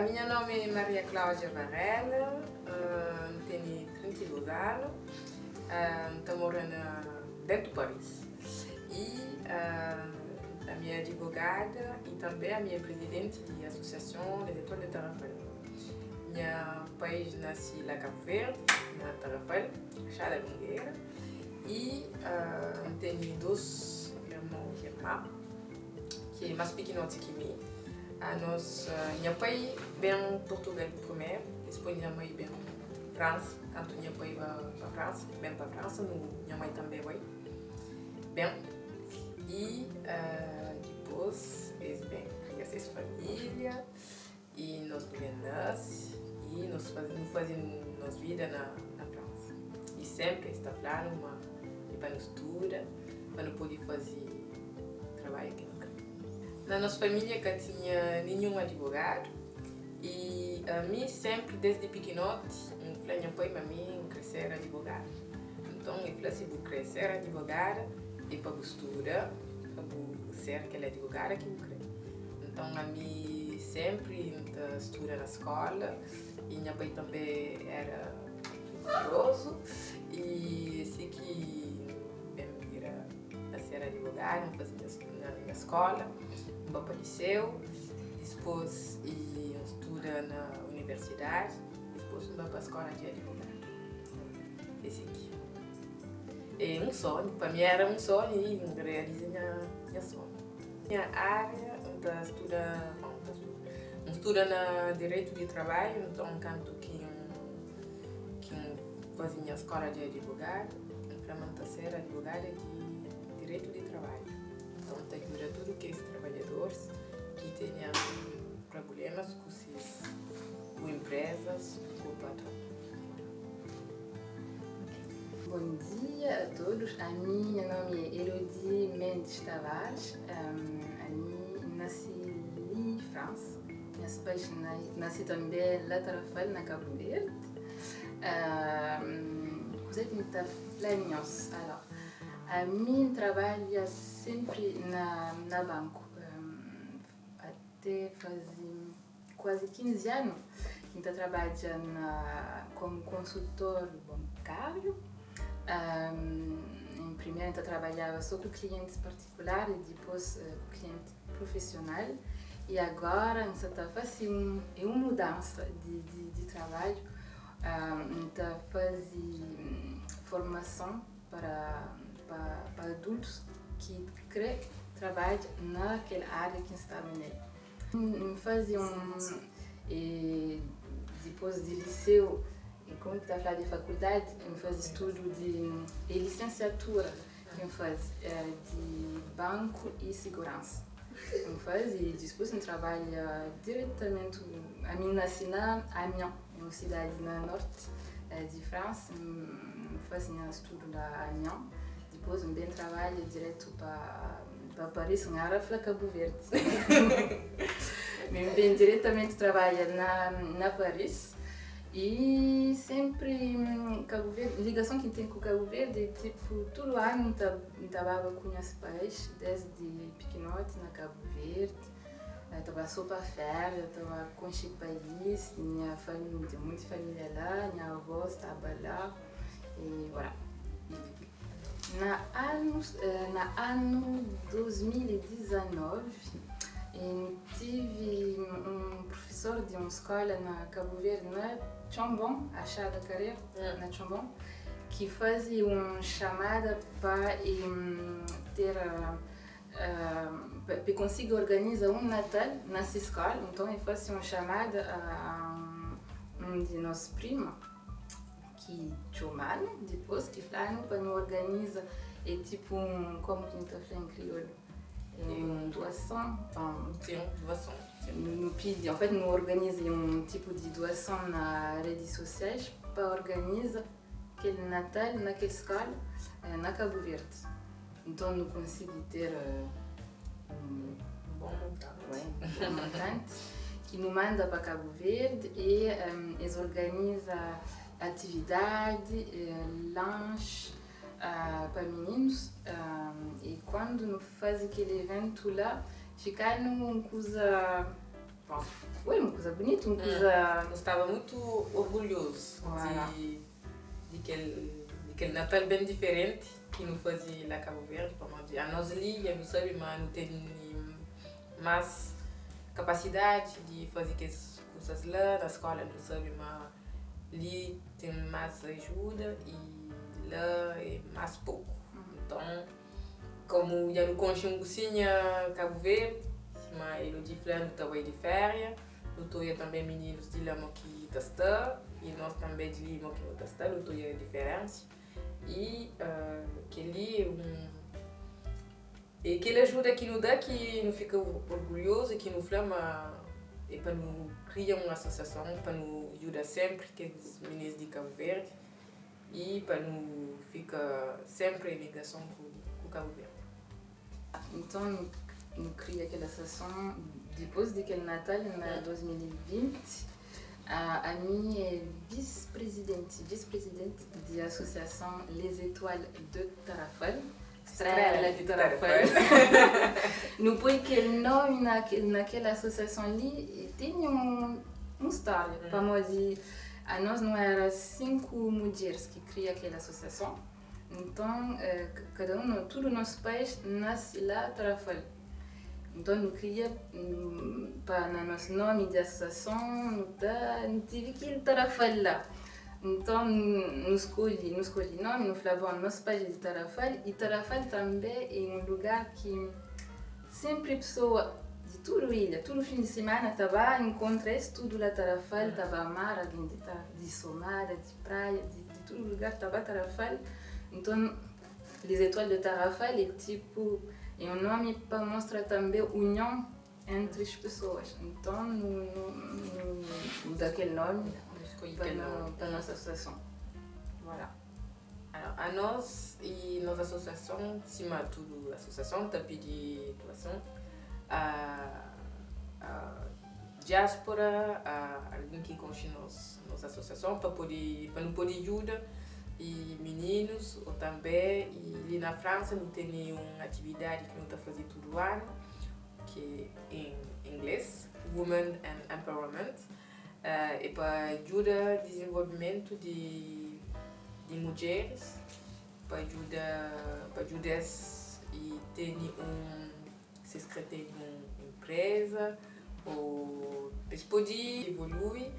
Minha nome é Maria Cláudia Varela, N tene 32 anu, N ta mora na dentu Paris y ami é advogada y tanbe ami é presidenti di Association des Étoiles de Tarrafal. Nha pais nasi la Cabo Verde, na Tarrafal, Achada Longueira, y N tene 2 irmon y irma ki é más pikinoti ki mi. Anos, nha pai ben Purtugal primeru, dipôs nha mai ben Fransa. Kantu nha pai ba pa Fransa, ben pa Fransa, nu, nha mai tanbe bai ben. I dipôs es ben kria ses família i nos nu ben nase i nos faze, nu faze nos vida na na Fransa. I sénpri es ta fla-nu ma é pa nu studa pa nu pode faze trabadju ki nu krê. Na nos família ka tinha ninhun adivogadu i ami sénpri désdi pikinoti N fla nha pai ma mi N krê ser adivogadu. Nton el fla si bu krê ser adivogada é pa bu studa pa bu ser kel adivogada ki bu krê. Nton ami sénpri N ta studa na skóla i nha pai tanbê éra rigorozu i si ki N ben bira ta ser adivogada. N faze nha skóla, N ba pa liseu, dispôs i N studa na universidadi, dispôs N ba pa skóla di adivogadu. É si ki é un sonhu, pa mi éra un sonhu i N realiza nha sonhu. Nha ária, N ta studa, bon, N ta studa, N studa na direitu di trabadju, nton kantu ki N ki N faze nha skóla di adivogadu, N fla ma N ta ser adivogada di direitu di trabadju. Nton N ta djuda tudu kes trabadjadoris ki tene prablémas ku ses, ku inprezas, ku patron. Bom dia a todos, ami nha nome é Elodie Mendes Tavares, ami nasi li França, nhas pais nasi també la Tarrafal na Cabo Verde. Kuzé ki N ta fla nhos? Alors, ami N trabadja sempri na banku, até fazi Kuazi 15 anu ki N ta trabadja na komu konsultor bankáriu. Em primeru N ta trabadjaba so ku klientis partikular i dipôs ku klienti prufisional. I agora N sa ta fase un é un mudansa di di trabadju. N ta faze formason para pa adultus ki kre trabadja na kel ária ki N staba nel. N faze un e dipôs di liseu, komu ki ta fla di fakuldadi, N faze studu di é lisensiatura ki N faze di banku i siguransa. N faze i dipôs N trabadja diretamenti, ami N nase na Amiens, é un sidadi na norti di Fransa, N faze nha studu na Amiens, dipôs N ben trabadja diretu pa. Pa Paris N ara fla Kabu Verdi. Mi N ben diretamenti trabadja na na Paris i senpri Kabu Verdi, ligason ki N ten ku Kabu Verdi é tipu tudu anu N ta N ta baba ku nhas pais desdi pikinoti na Kabu Verdi, N ta ba so pa féria, ta ba konxe país, nha família, N ten monti família la, nha avó staba la e voilà. Na anu na anu 2019, N tive un prufesor di un skóla na Kabu Verdi, na Txonbon, Achada Carreira, na Txonbon, ki faze un xamada pa e ter pa e konsigi organiza un Natal na se skóla. Nton, e fase un xamada a un di nos prima. Ki txoma-nu dipôs ki fla-nu pa nu organiza é tipu un, komu ki nu ta fla en kriolu? É un doason pa. Sim, doason. Nu pidi, en fait nu organiza un tipu di doason na redis sosiais pa organiza kel Natal na kel skola na Kabu Verdi. Nton nu konsigi ter un bon montanti, un bon montanti ki nu manda pa Kabu Verdi e es organiza atividadi, lanxi pa mininus e kuandu nu fazi kel eventu la fika-nu un kuza. Bom, foi un kuza bunitu, un kuza. Nu staba mutu orgulhozu di di kel di kel Natal ben diferenti ki nu faze la Kabu Verdi, pamodi anos li dja nu sabe ma nu tene más kapasidadi di faze kes kuzas la. Na skóla nu sabe ma li ten más ajuda i la é más poku. Nton, komu dja nu konxe un kusinha Kabu Verdi, sima Elodie fla, nu ta bai di féria, nu ta odja tanbe mininus di la mo ki ta sta i nos tanbe di li mo ki nu ta sta, nu ta odja diferénsia. I kel-li é un é kel ajuda ki nu da ki nu fika orgulhozu, ki nu fla ma é pa nu kria un asosiason pa nu djuda sénpri kes minis di Kabu Verdi. I pa nu fika senpri en ligason ku Kabu Verdi. Nton nu kria kel asason dipôs di kel Natal na 2020. Ami é vis-prizidenti vice-presidente di asosiason Les Étoiles de Tarrafal, Stréla di Tarrafal. Nu poi kel nómi na kel asosiason li ten un stória pamodi Anos nu éra 5 mudjeris ki kria kel asosiason. Nton, kada un, no, tudu nos pais nase la Tarrafal. Nton, nu kria pa na nos nómi di asosiason nu ta, nu tive ki ir Tarrafal la. Nton, nu skolhi, nu skolhi nómi, nu fla, bon, nos pais é di Tarrafal i Tarrafal tanbe é un lugar ki Senpri pesoa di tudu ilha, tudu fin di simana ta ba inkontra es tudu la Tarafal, ta ba mar, algen di ta di Somada, di Praia, di di tudu lugar ta ba Tarafal. Nton, Les Étoiles de Tarrafal é tipu, é un nomi pa mostra tanbe union entri pesoas. Nton, nu nu nu da kel nomi pa no pa nos asosiason. Voilà. Anos i nos asosiason, sima tudu asosiason ta pidi doason a diaspora, a algin ki konxe nos nos asosiason pa pudi pa nu pudi djuda i mininus o tanbe i li na Fransa nu tene un atividadi ki nu ta faze tudu anu ki em ingles Women and Empowerment. É pa djuda dizenvolvimentu di di mudjeris, pa djuda pa djuda-s i tene un si es kre tene un enpreza o pa es pode ivolui.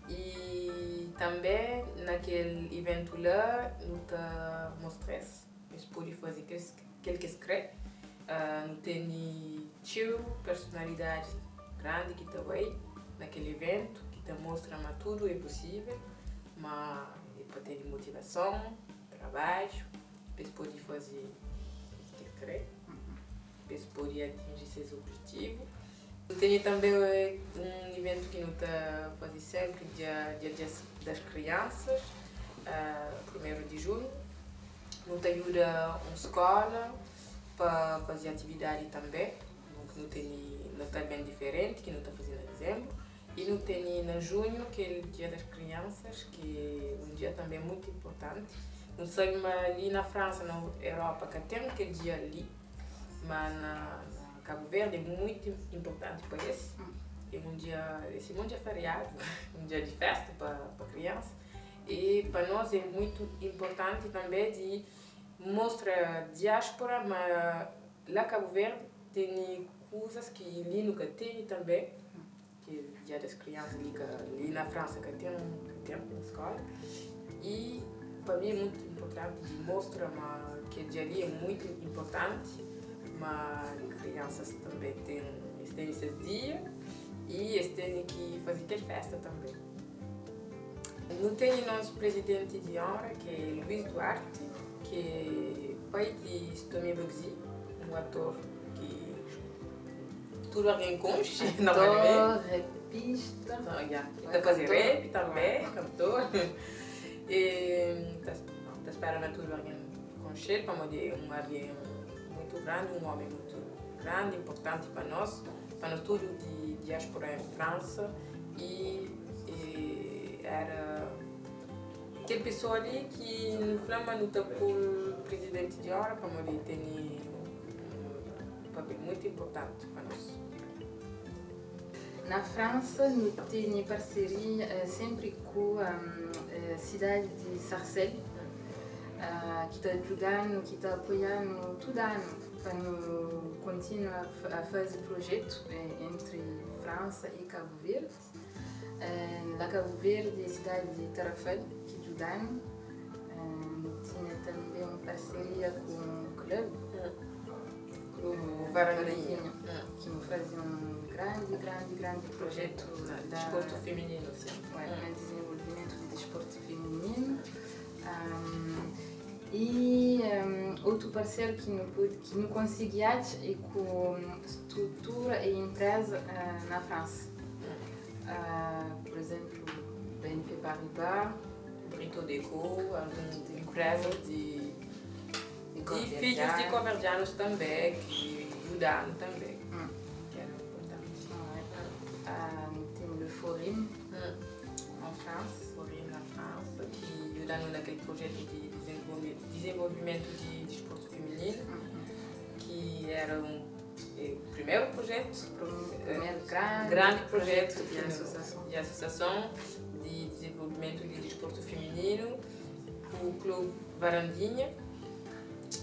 I tanbe na kel iventu la nu ta mostra-s pa es pode faze kel ki es kre. Nu tene txeu personalidadi grandi ki ta bai na kel iventu ki ta mostra ma tudu é pusível, ma é pa tene motivason, trabadju, pa es pode faze kel ki es kre, pa es pode atinji ses objetivu. Nu tene tanbe un iventu ki nu ta faze senpri dia dia das kriansas, primeru di junhu. Nu ta djuda un skóla pa faze atividadi tanbe. Nu tene Natal ben diferenti ki nu ta faze na dizenbru. I nu tene na junhu kel Dia das Kriansas ki é un dia tanbe mutu inportanti. Nu sabe ma li na Fransa, na Europa ka ten kel dia li, ma na Kabu Verdi é mutu inportanti pa es. É un dia, é sima un dia feriadu, un dia di festa pa kriansa. E pa nos é muitu inportanti tanbe di mostra diaspora ma la Kabu Verdi tene kuzas ki li nu ka tene tanbe, ki Dia das Kriansa li ka li na Fransa ka ten ka ten na skola. E pa mi é muitu inportanti di mostra ma kel dia li é muitu inportanti, ma kriansas tanbe ten es tene ses dia i es tene ki faze kel festa tanbe. Nu tene nos prezidenti di onra ki é Luís Duarte, ki é pai di Stomy Bugsy, un ator ki tudu algen konxe normalmenti. Ator, repista. Ya, el ta faze rap tanbe, kantor. E ta spera ma tudu algen konxe-l pamodi é un algen mutu grandi, un omi mutu grandi, inportanti pa nos, pa nos tudu di diaspora en Fransa. I e éra kel pesoa li ki nu fla ma nu ta pô-l prizidenti di óra pamodi el tene un papel mutu inportanti pa nos. Na Fransa nu tene parseria senpri ku sidadi di Sarcelles ki ta djuda-nu, ki ta apoia-nu tudu anu pa nu kontinua a faze projetu entri Fransa i Kabu Verdi. La Kabu Verdi é sidadi di Tarrafal ki djuda-nu. Nu tinha tanbe un parseria ku un club. Ku Varandinha. Ki nu faze un grandi, grandi, grandi projetu na disportu femininu, sin. Na dizenvolvimentu di disportu femininu. I otu parseru ki nu pode, ki nu konsigi atxa é ku strutura i enpreza na Fransa. Pur izenplu, BNP Paribas. Brito Deco, algun enpreza di. Di fidjus di koverdianus tanbe ki djuda-nu tanbe, ki era inportanti. Ten le Forim en Fransa. Forim na Fransa ki djuda-nu na kel projetu di dizenvolvimentu di disportu fimininu, ki era un primeru projetu, primeru grandi projetu di asosiason di dizenvolvimentu di disportu fimininu. Ku Clube Varandinha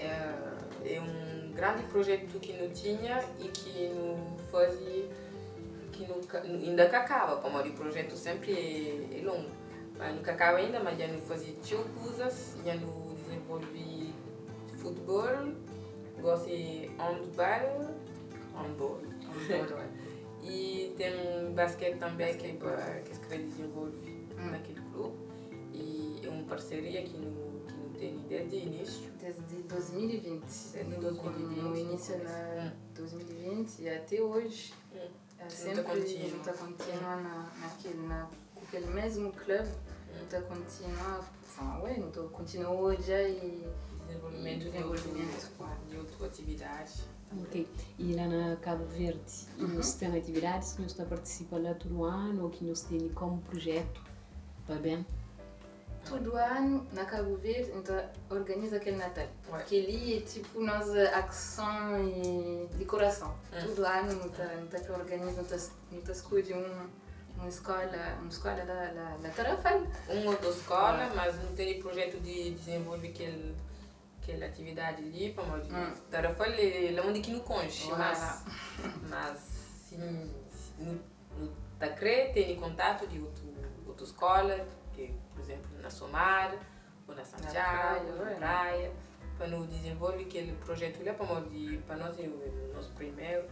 é un grandi projetu ki nu tinha i ki nu faze ki nu inda ka kaba pamodi projetu senpri é longu ma nu ka kaba inda ma dja nu faze txeu kuzas dja nu dizenvolve futbol gosi handbal handball i ten basket tanbe ki es kre dizenvolve na kel klube. E é un parseria ki nu ki nu tene desdi inísiu. Desdi 2020. Desdi 2020. No inísiu na 2020 e ate oji senpri nu ta kontinua na na kel na ku kel mesmu club nu ta kontinua enfin ué nu ta kontinua odja e Dezenvolvimentu di otu di otu atividadi. Ok, e la na Kabu Verdi nhos ten atividadis ki nhos ta partisipa la tudu anu ou ki nhos tene komu prujetu? Pa ben. Tudu anu na Kabu Verdi nu ta organiza kel Natal. Kel-li é tipu nos akson di korason. Tudu anu nu ta nu ta kre organiza, nu ta skodje un un skóla, un skóla la la la Tarrafal. Un otu skóla, mas nu tene projetu di dizenvolve kel kel atividadi li pamodi Tarrafal é la undi ki nu konxe, mas mas si nu Nu ta krê tene kontatu di otu otu skóla, ki pur izénplu na Somada ô na Santiagu, na Praia, pa nu dizenvolve kel prujétu la pamodi pa nos é nos primeru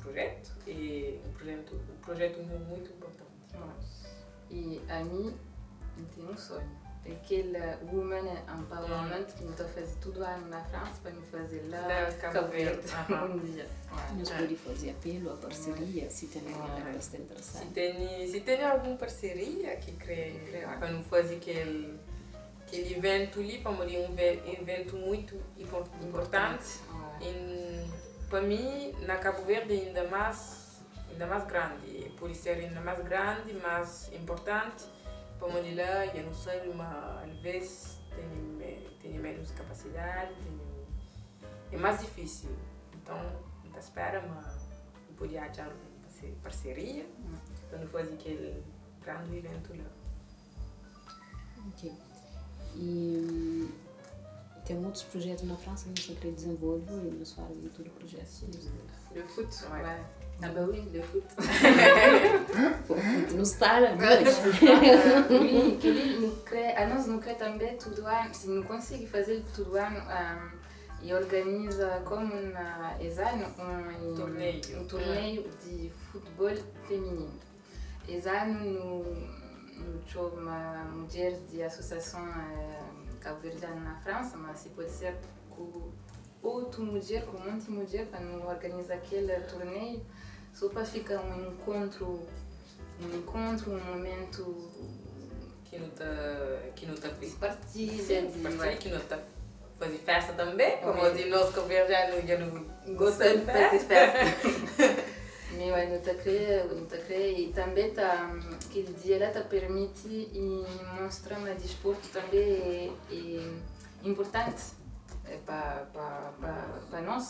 prujétu e un prujétu un prujétu mutu inportanti pa nos. I ami N ten un sonhu. É kel Women Empowerment ki nu ta faze tudu anu na Fransa pa nu faze la Kabu Verdi un dia. Nhos pode faze apelu a parseria si ten algen la ki sta interesadu. Si ten algun parseria ki kre pa nu faze kel kel iventu li pamodi é un iventu muitu inportanti pa mi na Kabu Verdi inda mas inda más grandi, pode ser inda más grandi, más inportanti, pamodi la dja nu sabe ma alvês tene ménus kapasidadi, tene, é más difísil. Nton, N ta spera ma nu pode atxa algun parseria pa nu faze kel grandi ivéntu la. Ok. E ten otus projetu na Fransa ki nhos ta kre dizenvolve ô nhos fala di tudu projetus ki nhos ten? Le foot, ouais. Ah bah oui, le foot. O foot nu sta la dois. Oui, kel-li nu kre, anos nu kre tanbe tudu anu, si nu konsigi faze-l tudu anu e organiza komu na es anu un Torneiu. un torneiu di futbol femininu. Es anu nu nu txoma mudjeris di Asosiason Kabuverdianu na Fransa, ma si pode ser ku otu mudjer, ku monti mudjer pa nu organiza kel torneiu so pa fika un enkontru, un enkontru, un momentu Ki nu ta ki nu ta di partilha, di partilha, ki nu ta faze festa tanbe, pamodi nos kabuverdianu dja nu gosta di festa. Mi bai nu ta kre, nu ta kre i tanbe ta kel dia la ta permiti i mostra ma disportu tanbe é inpurtanti pa pa pa pa nos,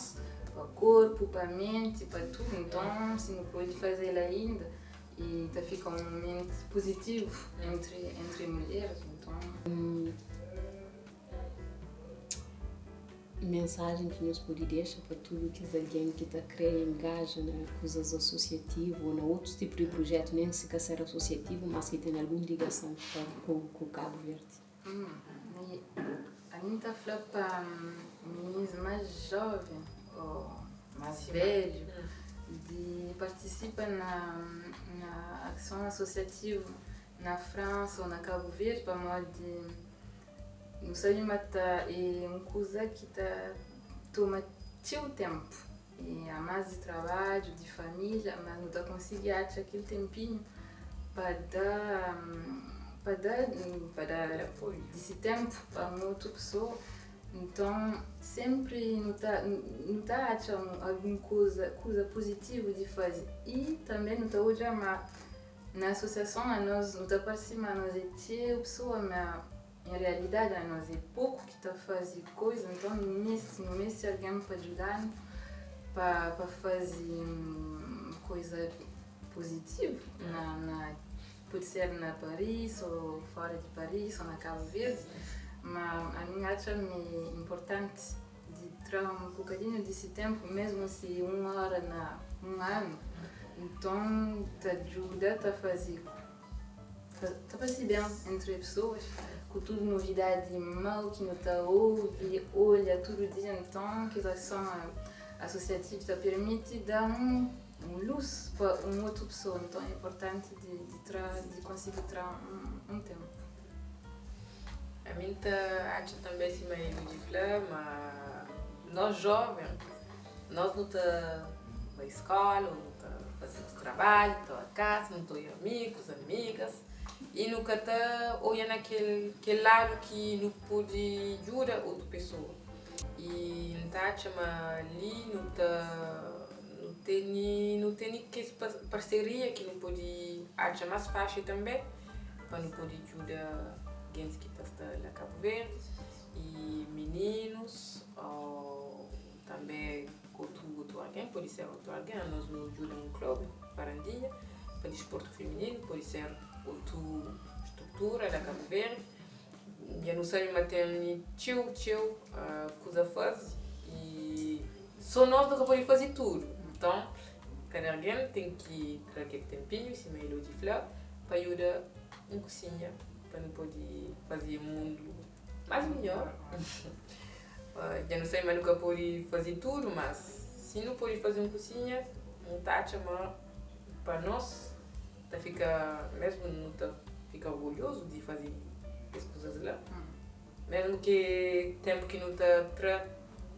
pa korpu, pa menti, pa tudu. Nton si nu pode faze-l ainda. E ta fika un ambienti positivu entri mulheres, nton. Mensajen ki nhos pode dexa pa tudu kes algen ki ta kre engaja na kuzas asosiativu ô na otus tipu di prujetu, nen si ka ser asosiativu, mas ki ten algun ligason ku Kabu Verdi? Ami N ta fla pa minis más jóven ô más bédju di partisipa na akson asosiativu na Fransa ô na Kabu Verdi pamodi nu sabe ma ta é un kuza ki ta toma txeu ténpu i a más di trabadju, di família, mas nu ta konsigi atxa kel tenpinhu pa da pa da pa da di si ténpu pa un otu pesoa. Nton sénpri nu ta nu ta atxa algun kuza kuza puzitivu di faze i tanbê nu ta odja ma na asosiason anos nu ta parse ma anos é txeu pesoa ma Em realidadi anos é poku ki ta fazi koisa, nton nu mesti, nu mesti algen pa djuda-nu pa pa fazi koisa pozitivu na na pode ser na Paris o fora di Paris o na Kabu Verdi, ma ami atxa ma é inportanti di tra un bokadinhu di si tenpu mesmu si un ora na un anu, nton ta djuda ta fazi. Ta fase ben entri pesoas ku tudu novidadi mau ki nu ta obi, olha tudu dia. Nton kes ason asosiativu ta pirmiti da un lus pa un otu pesoa. Nton é inportanti di tra, di konsigi tra un tenpu. Ami N ta atxa tanbe sima Elodie fla ma nos joven nos nu ta bai skola o nu ta faze nos trabadju, nu ta bai kasa, nu ta oia amigus, amigas i nu ka ta oia na kel kel ladu ki nu pode djuda otu pesoa. I N ta atxa ma li nu ta nu tene nu tene kes parseria ki nu pode atxa más faxi tanbe pa nu pode djuda gentis ki ta sta la Kabu Verdi i mininus o tanbe otu otu algen, pode ser otu algen, anos nu djuda un club Varandinha pa disportu femininu, pode ser otu strutura la Kabu Verdi, dja nu sabe ma ten txeu txeu kuza faze i so nos nu ka pode faze tudu, nton kada algen ten ki tra kel tenpinhu sima Elodie fla pa djuda un kusinha pa nu pode faze mundu más midjór. Dja nu sabe ma nu ka pode faze tudu, mas si nu pode faze un kusinha, nu ta atxa ma pa nos ta fika, mésmu nu ta fika orgulhozu di faze es kuzas la. Mésmu ki ténpu ki nu ta tra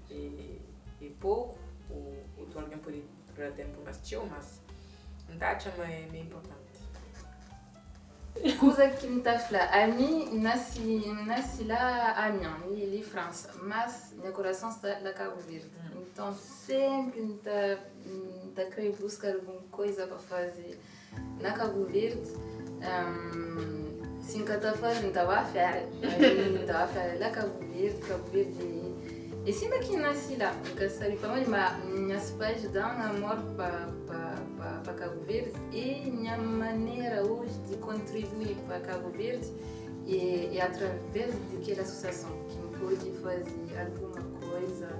é poku, ô otu algen pode tra ténpu más txeu, mas N ta atxa ma é inportanti. Kuza ki N ta fla, ami N nasi, N nasi la Amiens, li, li Fransa, mas nha kurason sta la Kabu Verdi. Nton senpri N ta, N ta kre buska algun koiza pa faze na Kabu Verdi. Si N ka ta faze, N ta ba féria. Ami N ta ba féria la Kabu Verdi, Kabu Verdi é sima ki N nasi la. N ka sabe pamodi, ma nhas pais da-m amor pa, pa. Pa Kabu Verdi e nha manera oji di kontribui pa Kabu Verdi e atraves di kel asosiason ki N pode faze alguma koiza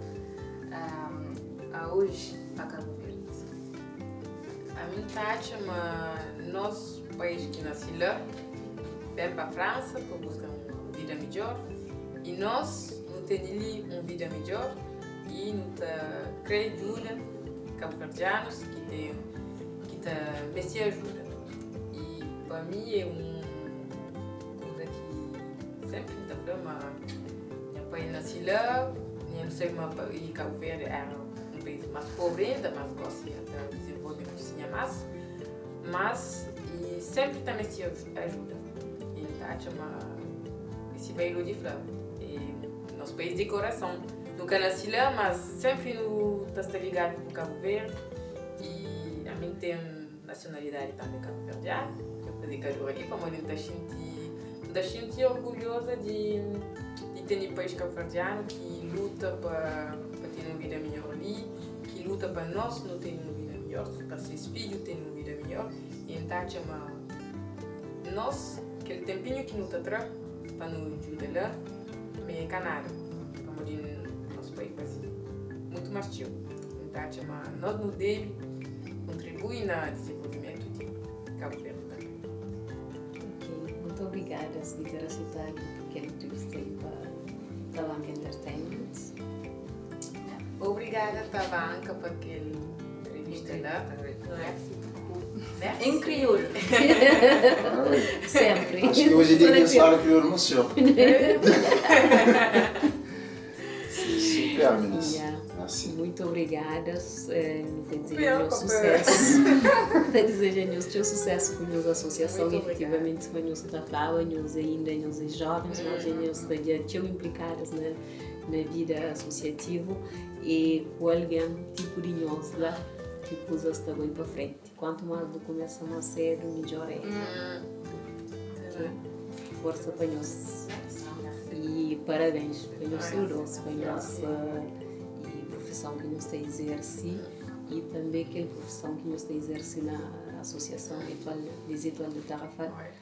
aoji pa Kabu Verdi. Ami N ta atxa ma nos pais ki nasi la ben pa Fransa pa buska un vida midjor i nos nu tene li un vida midjor i nu ta kre djuda Kabuverdianus ki ten ki ta meste ajuda i pa mi é un kuza ki senpri N ta fla ma nha pai nasi la nha nu sabe ma i Kabu Verdi era un país más pobri inda mas gosi el ta dizenvolve kusinha más mas i senpri ta meste ajuda i N ta atxa ma si bai Ludi fla é nos país di korason. Nu ka nasi la, mas senpri nu ta sta ligadu ku Kabu Verdi i ami N ten nasionalidadi tanbe kabuverdianu, dja N faze kalor li pamodi N ta xinti N ta xinti orgulhoza di di tene pais kabuverdianu ki luta pa pa tene un vida midjor li, ki luta pa nos nu tene un vida midjor, pa ses fidju tene un vida midjor. I N ta atxa ma nos, kel tenpinhu ki nu ta tra pa nu djuda la, ma é ka nada, pamodi nos pai faze mutu más txeu. N ta atxa ma nos nu debe kontribui na dizenvolvimentu di Kabu Verdi tanbe. Ok, mutu obrigada di ter asetadu kel entrevista li pa Tabanka Entertainment. Obrigada, Tabanka, pa kel entrevista la. Merci beaucoup. Merci. Em crioulo. Sempre. Acho que hoje em dia quem fala crioulo não sou. Super, meninas. Yeah. Merci. Muito obrigada. Ta Pior desejo que sucesso. Ta desejo teu sucesso com a associação. Muito obrigada. Efetivamente, como nós está falando, nós ainda nós é jovens, nós ainda está tão implicadas na vida associativa e com alguém tipo de nós lá que coisas está bem para frente. Quanto mais tu começa mais cedo, melhor é. Força para nós. E parabéns para nós todos, para nós e profissão que nós está exerce e também aquela profissão que nós está exerce na associação Étoile, les Étoiles de Tarrafal.